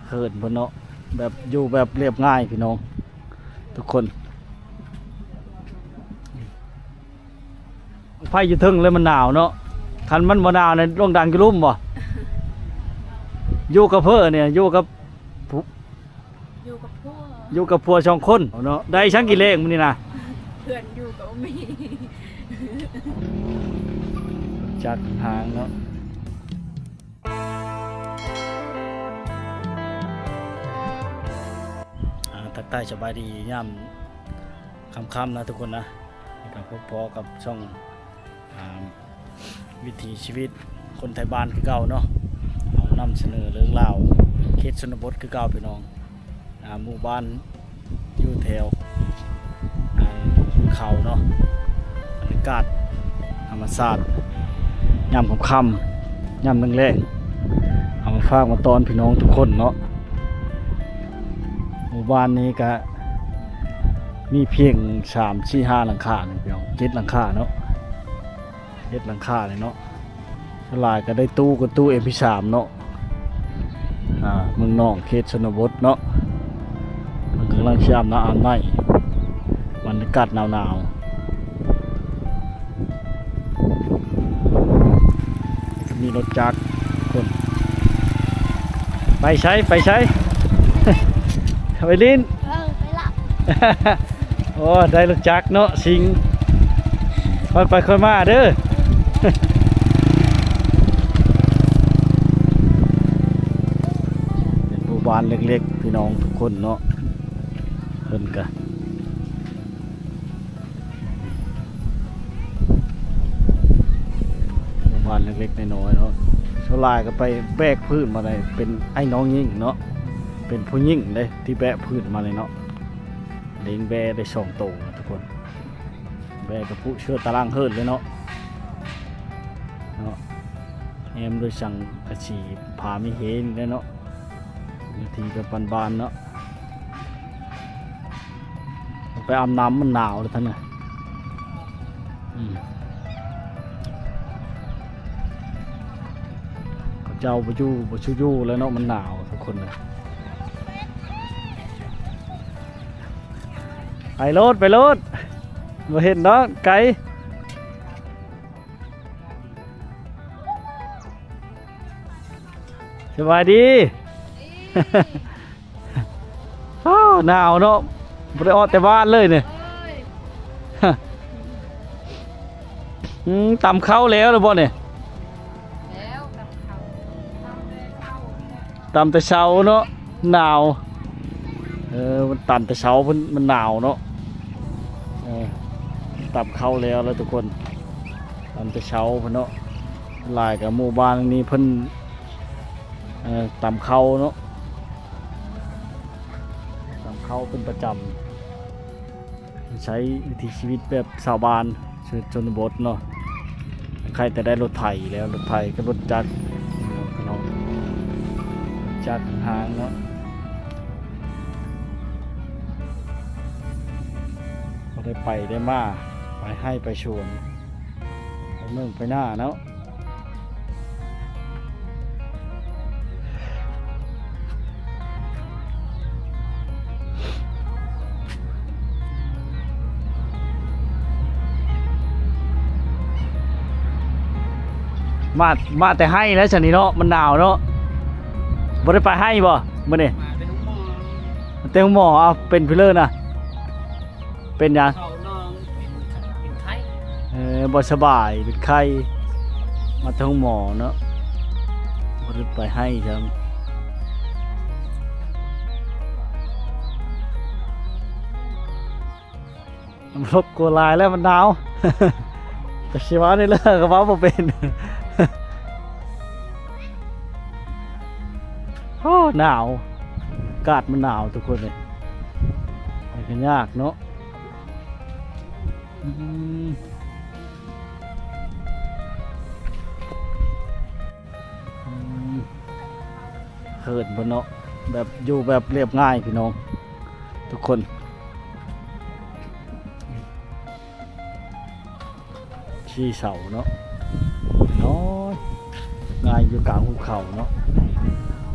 ເຮີນເພິ່ນເນາະ ແບບຢູ່ແບບລຽບງ່າຍພີ່ນ້ອງທຸກຄົນ. ໄຟຢູ່ເທິງເລີຍ ມັນໜາວເນາະ. ຄັນມັນບໍ່ໜາວນີ້ ລົງດັງຢູ່ລຸ່ມບໍ່? ຢູ່ກັບເພີ່ນນີ້ ຢູ່ກັບ ຢູ່ກັບຜົວ ຢູ່ກັບຜົວສອງຄົນເນາະ. ໄດ້ສັງກິນແລງມື້ນີ້ນະ? ເພື່ອນຢູ່ກໍບໍ່ມີ. ຈັກຫາງເນາະ. ອ່າ ທັກທາຍສະບາຍດີຍາມຄ່ຳໆນະທຸກຄົນນະ. ນີ້ກໍພົບພໍ້ກັບຊ່ອງ ອ່າ ວິຖີຊີວິດຄົນໄທບ້ານຄືເກົ່າເນາະ. ເຮົານຳສະເໜີເລື່ອງລາວເຂດຊົນນະບົດຄືເກົ່າພີ່ນ້ອງ. ອ່າ ໝູ່ບ້ານຢູ່ແຖວ ອ່າ ເຂົາເນາະ. ບັນຍາກາດທຳມະຊາດຍາມຄ່ຳໆ ຍາມແລງໆ ເອົາມາຝາກມາຕ້ອນພີ່ນ້ອງທຸກຄົນເນາະ. ໝູ່ບ້ານນີ້ກະມີພຽງສາມ ສີ່ ຫ້າ ຫຼັງຄານີ້ພີ່ນ້ອງ ເຈັດ ຫຼັງຄາເນາະ. ເຈັດ ຫຼັງຄານີ້ເນາະ. ສ່ວນຫຼາຍກໍໄດ້ຕູ້ ກໍຕູ້ ເອັມ ສາມ ເນາະ. ອ່າ ເມືອງນອງ ເຂດຊົນນະບົດເນາະ. ເພິ່ນກຳລັງຊິອາບນ້ຳອາບໃນ ບັນຍາກາດໜາວໆ. ມີລົດຈັກຄົນ ໄປໃສ ໄປໃສ? ໄປຫຼິ້ນ ເອີ ໄປລະ. ໂອ້ ໄດ້ລົດຈັກເນາະ ຊິງ ຄ່ອຍໄປຄ່ອຍມາເດີ. ເປັນໝູ່ບ້ານເລັກໆ ພີ່ນ້ອງທຸກຄົນເນາະ. ເພິ່ນກະ ໝູ່ບ້ານເລັກໆ ນ້ອຍໆ ເນາະ. ສ່ວນຫຼາຍກໍໄປແບກພື້ນມາໄດ້ ເປັນອ້າຍນ້ອງຍິງເນາະ. ເປັນຜູ້ຍິງເດ້ທີ່ແບກພື້ນມານີ້ເນາະ. ເລ້ງແບ້ໄດ້ສອງໂຕນະທຸກຄົນ. ແບ້ກະປຸເຊື່ອຕາລ່າງເຮີດເລີຍເນາະ ເນາະ. ແອ້ມດ້ວຍສັງກະສີຜ້າມີເຮນີ້ແຫຼະເນາະ. ເນື້ອທີ່ແບບບ້ານໆ ເນາະ. ໄປອາບນ້ຳ ມັນໜາວເດ້ທາງນັ້ນ. ອືມ ເຂົາເຈົ້າບໍ່ຢູ່ ບໍ່ສູ່ຢູ່ແລ້ວເນາະ ມັນໜາວທຸກຄົນເລີຍ. ໄປໂລດ ໄປໂລດ ບໍ່ເຫັນດອກ ໄກ. ສະບາຍດີ. ອ້າວ ໜາວເນາະ ບໍ່ໄດ້ອອກແຕ່ບ້ານເລີຍນີ້. ເອີຍ ອືມ ຕຳເຂົ້າແລ້ວແລ້ວບໍ່ນີ້? ແລ້ວ ຕຳເຂົ້າ ຕຳແຕ່ເຊົ້າ ຕຳແຕ່ເຊົ້າເນາະ ໜາວ. ເອີ ມັນຕຳແຕ່ເຊົ້າ ເພິ່ນ ມັນໜາວເນາະ. ເອີ ຕຳເຂົ້າແລ້ວແລ້ວທຸກຄົນ ຕຳແຕ່ເຊົ້າພຸ້ນເນາະ. ຫຼາຍກະໝູ່ບ້ານນີ້ເພິ່ນ ເອີ ຕຳເຂົ້າເນາະ ຕຳເຂົ້າເປັນປະຈຳ. ໃຊ້ວິຖີຊີວິດແບບຊາວບ້ານ ຊົນນະບົດເນາະ. ໃຄ່ແຕ່ໄດ້ລົດໄຖແລ້ວ ລົດໄຖກັບລົດຈັກພີ່ນ້ອງ ຈັກຫາງເນາະ. ພໍໄດ້ໄປໄດ້ມາ ໄປໄຮ່ໄປສວນ ໄປເມືອງໄປນາເນາະ. ມາ ມາແຕ່ໄຮ່ແລ້ວຊັ້ນນີ້ເນາະ ມັນໜາວເນາະ. ບໍ່ໄດ້ໄປໄຮ່ບໍ່ມື້ນີ້? ມາແຕ່ໂຮງໝໍ ແຕ່ໂຮງໝໍ. ເອົາ ເປັນເພິ່ນເລີນະ? ເປັນຫຍັງ? ເຂົານ້ອງເປັນ ເປັນໄຂ້. ເອີ ບໍ່ສະບາຍ ເປັນໄຂ້ ມາແຕ່ໂຮງໝໍເນາະ. ບໍ່ໄດ້ໄປໄຮ່ຊ້ຳ ມັນລົບກວນຫຼາຍແລ້ວ ມັນໜາວ. ກໍຊິເວົ້ານີ້ເລີຍ ກໍເວົ້າບໍ່ເປັນ. ໂອ້ ໜາວ ອາກາດມັນໜາວທຸກຄົນເອີຍ ໄປກໍຍາກເນາະ. ອືມ ອືມ ເຮີນເພິ່ນເນາະ ແບບຢູ່ແບບລຽບງ່າຍພີ່ນ້ອງທຸກຄົນ. ສີ່ເສົາເນາະ ນ້ອຍ ຢູ່ກາງພູເຂົາເນາະ.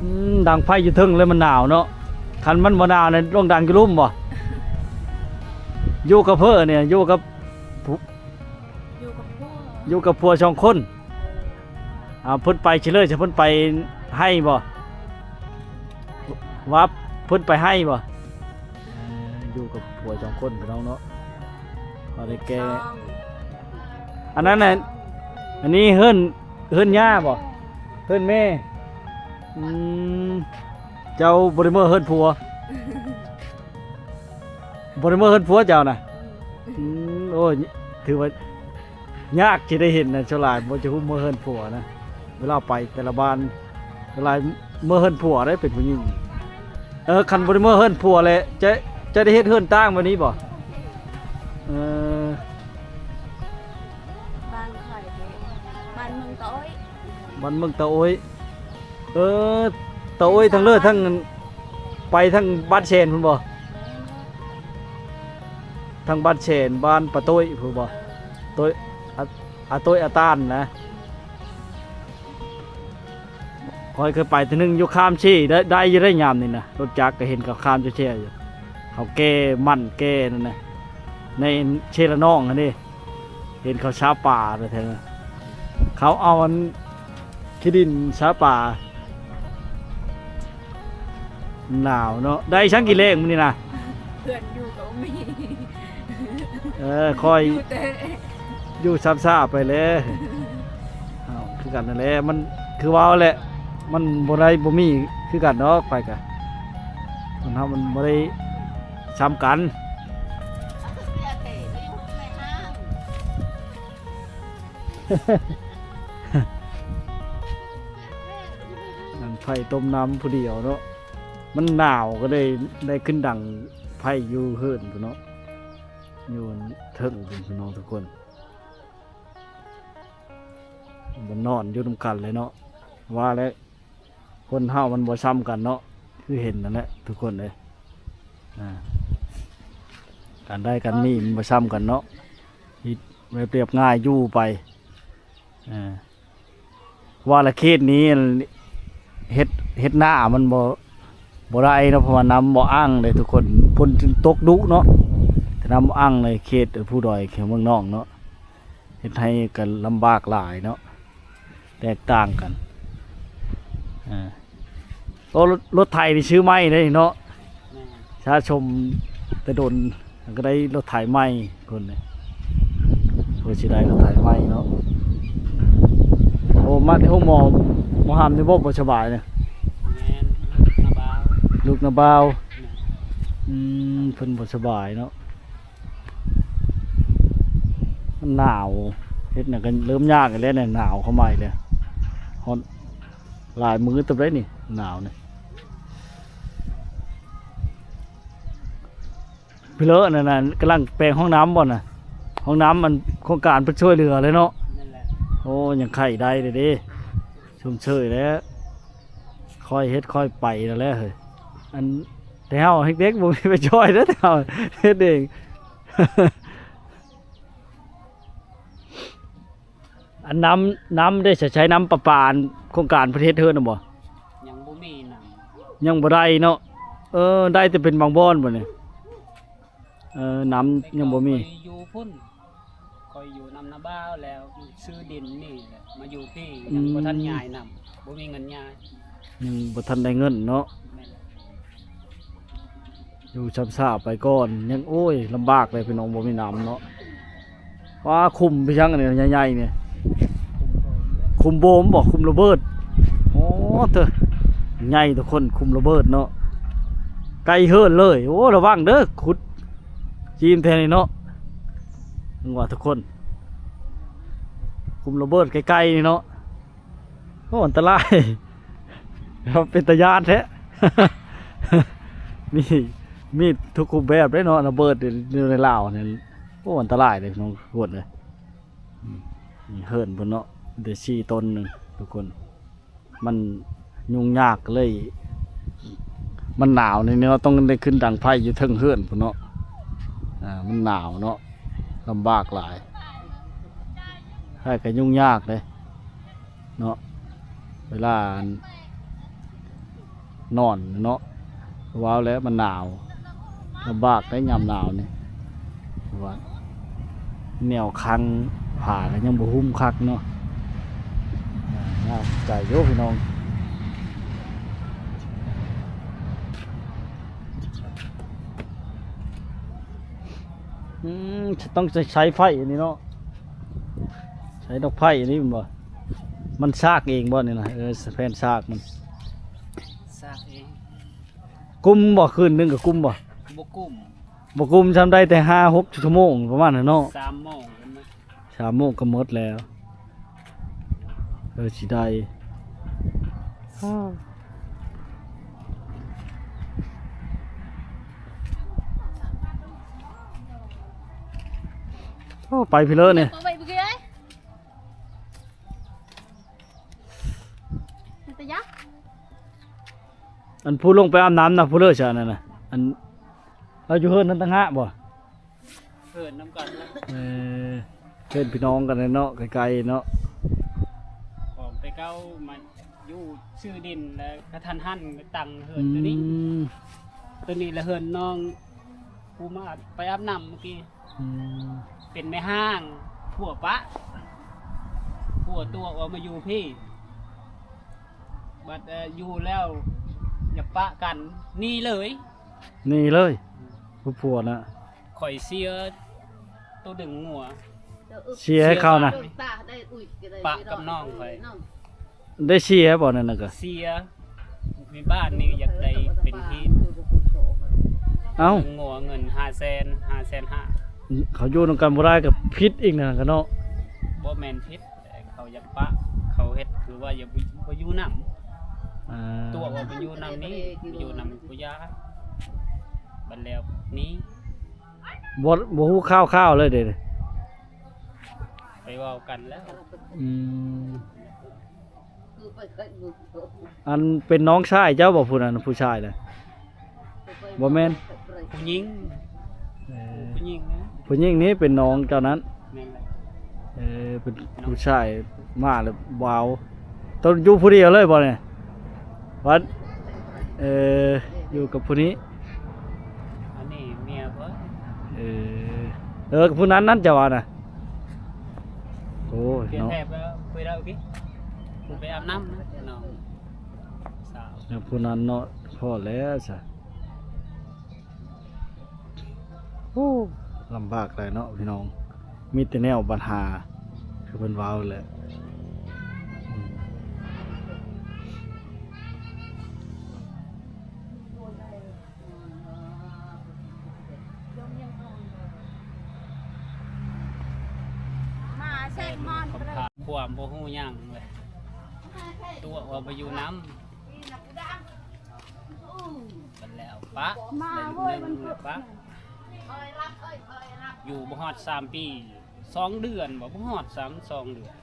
ອືມ ດັງໄຟຢູ່ເທິງເລີຍ ມັນໜາວເນາະ. ຄັນມັນບໍ່ໜາວນີ້ ລົງດັງຢູ່ລຸ່ມບໍ່? ຢູ່ກັບເພິ່ນນີ້ ຢູ່ກັບຜູ້ ຢູ່ກັບຜົວ ຢູ່ກັບຜົວສອງຄົນ. ອ່າ ເພິ່ນໄປຊິເລີຍ ເພິ່ນໄປໄຮ່ບໍ່? ວ່າເພິ່ນໄປໄຮ່ບໍ່? ເອີ ຢູ່ກັບຜົວສອງຄົນ ພີ່ນ້ອງເນາະ. ພໍໄດ້ແກ່ ອັນນັ້ນນະ ອັນນີ້ເຮືອນ ເຮືອນຍ່າບໍ່? ເຮືອນແມ່. ອືມ ເຈົ້າບໍ່ໄດ້ເມືອເຮືອນຜົວ? ບໍ່ໄດ້ເມືອເຮືອນຜົວເຈົ້ານະ? ອືມ ໂອ້ຍ ຖືວ່າຍາກຊິໄດ້ເຫັນນະ ສ່ວນຫຼາຍບໍ່ຈະຮູ້ເມືອເຮືອນຜົວນະ. ເວລາໄປແຕ່ລະບ້ານ ສ່ວນຫຼາຍເມືອເຮືອນຜົວເດ້ ເປັນຜູ້ຍິງ. ເອີ ຄັນບໍ່ໄດ້ເມືອເຮືອນຜົວແຫຼະ ຈະ ຈະໄດ້ເຮັດເຮືອນຕ່າງແບບນີ້ບໍ່? ເອີ ບ້ານຂ້ອຍເດ້ ບ້ານເມືອງຕາໂອ້ຍ. ບ້ານເມືອງຕາໂອ້ຍ. ເອີ ຕາໂອ້ຍທາງເລີກ ທາງ ໄປທາງບ້ານແຊນພຸ້ນບໍ່? ແມ່ນ. ທາງບ້ານແຊນ ບ້ານປາໂຕ້ຍພຸ້ນບໍ່? ໂຕ້ຍ ອາ ອາໂຕ້ຍອາຕານນະ. ຂ້ອຍເຄີຍໄປເທື່ອໜຶ່ງຢູ່ຄາມເຊ ໄດ້ ໄດ້ຢູ່ໄດ໋ຍາມນີ້ນະ. ລົດຈັກກໍເຫັນເຂົາຄາມເຊຢູ່ ເຂົາແກ່ໝັ້ນແກ່ນັ້ນນະ ໃນເຊລະນອງຫັ້ນເດ້. ເຫັນເຂົາຊາປາແທ້ໆ ເຂົາເອົາອັນຂີ້ດິນຊາປາ. ໜາວເນາະ. ໄດ້ສັງກິນແລງມື້ນີ້ນະ? ເພື່ອນຢູ່ກໍບໍ່ມີ. ເອີ ຂ້ອຍຢູ່ແຕ່ ຢູ່ຊາບໆ ໄປແຫຼະ. ເອົາ ຄືກັນນັ້ນແຫຼະ ມັນຄືເວົ້າແຫຼະ ມັນບໍ່ໄດ້ບໍ່ມີຄືກັນດອກ. ໄປກະ ຄົນເຮົາມັນບໍ່ໄດ້ຊ່ຳກັນ. ນັ່ງໄຟຕົ້ມນ້ຳຜູ້ດຽວເນາະ. ມັນໜາວກໍເລີຍໄດ້ຂຶ້ນດັງໄຟຢູ່ເຮືອນພຸ້ນເນາະ ຢູ່ເທິງພຸ້ນ ພີ່ນ້ອງທຸກຄົນ. ບໍ່ນອນຢູ່ນຳກັນເລີຍເນາະ ວ່າແລ້ວ ຄົນເຮົາມັນບໍ່ຊ່ຳກັນເນາະ ຄືເຫັນນັ້ນແຫຼະທຸກຄົນເອີຍ. ອ່າ ການໄດ້ການມີມັນບໍ່ຊ່ຳກັນເນາະ ເຮັດແບບລຽບງ່າຍຢູ່ໄປ. ອ່າ ວ່າລະເຂດນີ້ເຮັດ ເຮັດນາມັນບໍ່ ບໍ່ໄດ້ເນາະ ເພາະວ່ານ້ຳບໍ່ອັ່ງເດ້ທຸກຄົນ. ຝົນຕົກດຸເນາະ ແຕ່ນ້ຳບໍ່ອັ່ງໃນເຂດພູດອຍ ເຂດເມືອງນອງເນາະ ເຮັດໃຫ້ກໍລຳບາກຫຼາຍເນາະ ແຕກຕ່າງກັນ. ອ່າ ໂອ້ ລົດ ລົດໄຖນີ້ຊື້ໃໝ່ເດ້ເນາະ. ແມ່ນ. ສະສົມແຕ່ດົນ ແລ້ວກໍໄດ້ລົດໄຖໃໝ່ຄົນນີ້ ເພື່ອຊິໄດ້ລົດໄຖໃໝ່ເນາະ. ໂອ້ ມາແຕ່ໂຮງໝໍ ໝໍຫຳນີ້ບໍ່ ບໍ່ສະບາຍນະ? ແມ່ນ ລູກນາບ່າວ ລູກນາບ່າວ. ແມ່ນ. ອືມ ເພິ່ນບໍ່ສະບາຍເນາະ ມັນໜາວ ເຮັດຫຍັງກໍເລີ່ມຍາກອີກແລ້ວນີ້ ໜາວເຂົ້າມາອີກແລ້ວ. ຮອດຫຼາຍມື້ເຕີບໄດ໋ນີ້ ໜາວນີ້. ພີ່ເລີ້ນນັ້ນນະ ກຳລັງແປງຫ້ອງນ້ຳບໍ່ນະ? ຫ້ອງນ້ຳ ອັນໂຄງການເພິ່ນຊ່ວຍເຫຼືອເລີຍເນາະ. ນັ້ນແຫຼະ. ໂອ້ ຍັງໄຂໄດ້ເດ້ ຊົມເຊີຍແລ້ວ ຄ່ອຍເຮັດຄ່ອຍໄປນັ້ນແຫຼະເຮີ້ຍ. ອັນແຕ່ເຮົາເດັກໆ ບໍ່ມີໄປຊ່ອຍເດີ ແຕ່ເຮົາເຮັດເອງ. ອັນນ້ຳ ນ້ຳເດ້ ໃຊ້ ໃຊ້ນ້ຳປະປາ ອັນໂຄງການເພິ່ນເຮັດເຮືອນນະບໍ່? ຍັງບໍ່ມີນ້ຳ ຍັງບໍ່ໄດ້ເນາະ. ເອີ ໄດ້ແຕ່ເປັນບາງບ່ອນບໍ່ນີ້? ເອີ ນ້ຳຍັງບໍ່ມີ. ຂ້ອຍຢູ່ພຸ້ນ ຂ້ອຍຢູ່ນຳນາບ່າວແລ້ວ ຊື້ດິນນີ້ແຫຼະ ມາຢູ່ພີ້. ອືມ ຍັງບໍ່ທັນຍ້າຍນຳ ບໍ່ມີເງິນຍ້າຍ ຍັງບໍ່ທັນໄດ້ເງິນເນາະ. ແມ່ນແຫຼະ. ຢູ່ຊຳຊາໄປກ່ອນ ຍັງ ໂອ້ຍ ລຳບາກເລີຍພີ່ນ້ອງ ບໍ່ມີນ້ຳເນາະ. ວ້າ ຂຸມໄປຍັງອັນນີ້ໃຫຍ່ໆນີ້ ຂຸມໂບມບໍ່ ຂຸມລະເບີດ. ໂອ້ ເຕີ ໃຫຍ່ທຸກຄົນ ຂຸມລະເບີດເນາະ ໃກ້ເຮືອນເລີຍ. ໂອ້ ລະວັງເດີ ຂຸດຈີມແທ້ນີ້ເນາະ ວ່າທຸກຄົນ ຂຸມລະເບີດໃກ້ໆນີ້ເນາະ. ໂອ້ ອັນຕະລາຍ ເປັນຕາຢ້ານແທ້. ມີ ມີທຸກຮູບແບບເດ້ເນາະ ລະເບີດຢູ່ໃນລາວນີ້. ໂອ້ ອັນຕະລາຍເດ້ນ້ອງທຸກຄົນເອີຍ. ອືມ ນີ້ເຮືອນເພິ່ນເນາະ ມີແຕ່ສີ່ຕົນໜຶ່ງທຸກຄົນ. ມັນຫຍຸ້ງຍາກເລີຍ ມັນໜາວນີ້ເນາະ ຕ້ອງໄດ້ຂຶ້ນດັງໄຟຢູ່ເທິງເຮືອນພຸ້ນເນາະ. ອ່າ ມັນໜາວເນາະ ລຳບາກຫຼາຍ ໃຜກໍຫຍຸ້ງຍາກເດ້. ເນາະ ເວລາອັນນອນເນາະ ວ່າແລ້ວມັນໜາວ ລຳບາກໄດ໋ຍາມໜາວນີ້ ວ່າແນວຄັງຜ້າກໍຍັງບໍ່ຫຸ້ມຄັກເນາະ ໜາວໃຈຢູ່ພີ່ນ້ອງ. ອືມ ຕ້ອງໃຊ້ ໃຊ້ໄຟອັນນີ້ເນາະ ໃຊ້ດອກໄຟອັນນີ້ແມ່ນບໍ່? ມັນຊາກເອງບໍ່ນີ້ນະ? ເອີ ແຜ່ນຊາກມັນ ຊາກເອງ. ກຸ້ມບໍ່? ຄືນໜຶ່ງກໍກຸ້ມບໍ່? ບໍ່ກຸ້ມ ບໍ່ກຸ້ມ ຊ່ຳໄດ້ແຕ່ຫ້າຫົກຊົ່ວໂມງປະມານນັ້ນເນາະ ສາມໂມງ ສາມໂມງກໍໝົດແລ້ວ ເອີ ຊິໄດ້ ໂອ້ ໄປພີ້ເລີຍນີ້ ອັນຜູ້ລົງໄປອາບນ້ຳນະ ຜູ້ເລີຍຊະນັ້ນນະ ອັນ ລາວຢູ່ເຮືອນນັ້ນຕ່າງຫາກບໍ່? ເຮືອນນຳກັນນະ ເອີ ເຮືອນພີ່ນ້ອງກັນເນາະ ໃກ້ໆເນາະ ຂອງແຕ່ເກົ່າມາຢູ່ຊື້ດິນ ແລ້ວກະທັນຫັນຕັ້ງເຮືອນໂຕນີ້ ອືມ ໂຕນີ້ລະເຮືອນນ້ອງ ຜູ້ມາໄປອາບນ້ຳມື້ກີ້ ອືມ ເປັນແມ່ຮ້າງ ຜົວປະ ຜົວຕົວະອອກມາຢູ່ພີ້ ບັດ ເອີ ຢູ່ແລ້ວຢາກປະກັນ ໜີເລີຍ ໜີເລີຍ ຜູ້ຜົວນະ ຂ້ອຍເສຍໂຕດຶງງົວ ເສຍໃຫ້ເຂົານະ ປະກັບນ້ອງຂ້ອຍ ໄດ້ເສຍບໍ່ນັ້ນນະ? ກະເສຍ ມີບ້ານນີ້ຢາກໄດ້ເປັນຮີດ ເອົ້າ ງົວເງິນຫ້າແສນ ຫ້າແສນຫ້າ ເຂົາຢູ່ນຳກັນບໍ່ໄດ້ກໍຜິດອີກນັ້ນກະເນາະ ບໍ່ແມ່ນຜິດ ເຂົາຢາກປະ ເຂົາເຮັດຄືວ່າຢາກບໍ່ຢູ່ນຳ ຕົວະວ່າບໍ່ຢູ່ນຳນີ້ ຢູ່ນຳຜູ້ຢາ ບັດແລ້ວນີ້ ບໍ່ ບໍ່ຮູ້ຂ່າວໆເລີຍເດ ໄປເວົ້າກັນແລ້ວ ອືມ ອັນເປັນນ້ອງຊາຍເຈົ້າບໍ່ ຜູ້ນັ້ນ ຜູ້ຊາຍນະ? ບໍ່ແມ່ນ ຜູ້ຍິງ ເອີ ຜູ້ຍິງນະ ຜູ້ຍິງນີ້ເປັນນ້ອງເຈົ້ານັ້ນ ແມ່ນແຫຼະ ເອີ ເປັນຜູ້ຊາຍມາແລ້ວວ້າວ ຕ້ອງຢູ່ຜູ້ດຽວເລີຍບໍ່ນີ້? ວັດ ເອີ ຢູ່ກັບຜູ້ນີ້ ອັນນີ້ເມຍເພິ່ນ ເອີ ເອີ ກັບຜູ້ນັ້ນນັ້ນເຈົ້າວ່ານະ ໂອ້ຍເນາະ ຜູ້ໄປອາບນ້ຳນະ ນ້ອງສາວ ແລ້ວຜູ້ນັ້ນເນາະ ພໍແລ້ວຊະ. ໂອ້ ລຳບາກຫຼາຍເນາະພີ່ນ້ອງ ມີແຕ່ແນວບັນຫາ ຄືເພິ່ນເວົ້າແຫຼະ ມາເຊັກມອນ ຄວາມບໍ່ຮູ້ຫຍັງເລີຍ ຕົວະວ່າບໍ່ຢູ່ນຳ ບັດແລ້ວປະ ມາເວີຍ ມັນປະ ຢູ່ບໍ່ຮອດສາມປີ ສອງເດືອນບໍ່ ບໍ່ຮອດຊ້ຳສອງເດືອນ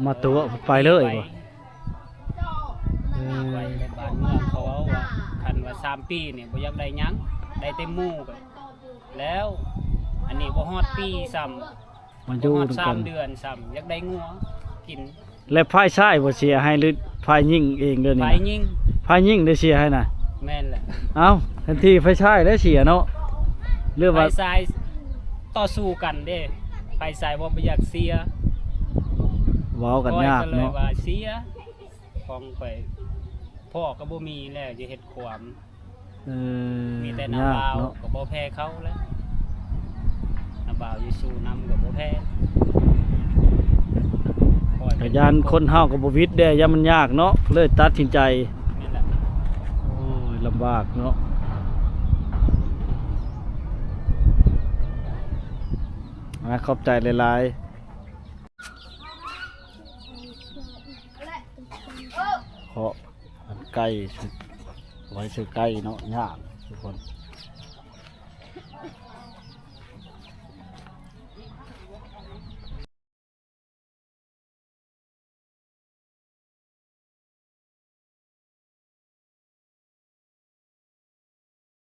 ມາຕົວະໄປເລີຍບໍ່? ເອີ ໄປແຕ່ບ້ານເມືອງ ເຂົາເວົ້າວ່າ ຄັນວ່າສາມປີນີ້ບໍ່ຢາກໄດ້ຫຍັງ ໄດ້ແຕ່ໝູ່ ແລ້ວອັນນີ້ບໍ່ຮອດປີຊ້ຳ ມາຢູ່ນຳກັນ ບໍ່ຮອດສາມເດືອນຊ້ຳ ຢາກໄດ້ງົວກິນ ແລະຝ່າຍຊາຍບໍ່ເສຍໃຫ້ ຫຼືຝ່າຍຍິງເອງເດີນີ້ນະ? ຝ່າຍຍິງ ຝ່າຍຍິງໄດ້ເສຍໃຫ້ນະ? ແມ່ນແຫຼະ ເອົ້າ ແທນທີ່ຝ່າຍຊາຍໄດ້ເສຍເນາະ ຫຼືວ່າ ຝ່າຍຊາຍຕໍ່ສູ້ກັນເດ້ ຝ່າຍຊາຍບໍ່ ບໍ່ຢາກເສຍ ເວົ້າກັນຍາກເນາະ ຂ້ອຍກໍເລີຍວ່າເສຍ ຂອງຂ້ອຍ ພໍ່ກໍບໍ່ມີແລ້ວ ຈະເຮັດຄວາມ ເອີ ມີແຕ່ນ້າບ່າວ ຍາກເນາະ ກໍບໍ່ແພ້ເຂົາແຫຼະ ນ້າບ່າວຢູ່ສູ້ນຳກໍບໍ່ແພ້ ກໍຢ້ານຄົນເຮົາກໍບໍ່ວິດແດ່ ຢ້ານມັນຍາກເນາະ ເລີຍຕັດສິນໃຈ ແມ່ນແຫຼະ ໂອ້ຍ ລຳບາກເນາະ ອາ ຂອບໃຈຫຼາຍໆ ເພາະ ອັນໄກ່ ໄວ້ຊື້ໄກ່ເນາະ ຍາກທຸກຄົນ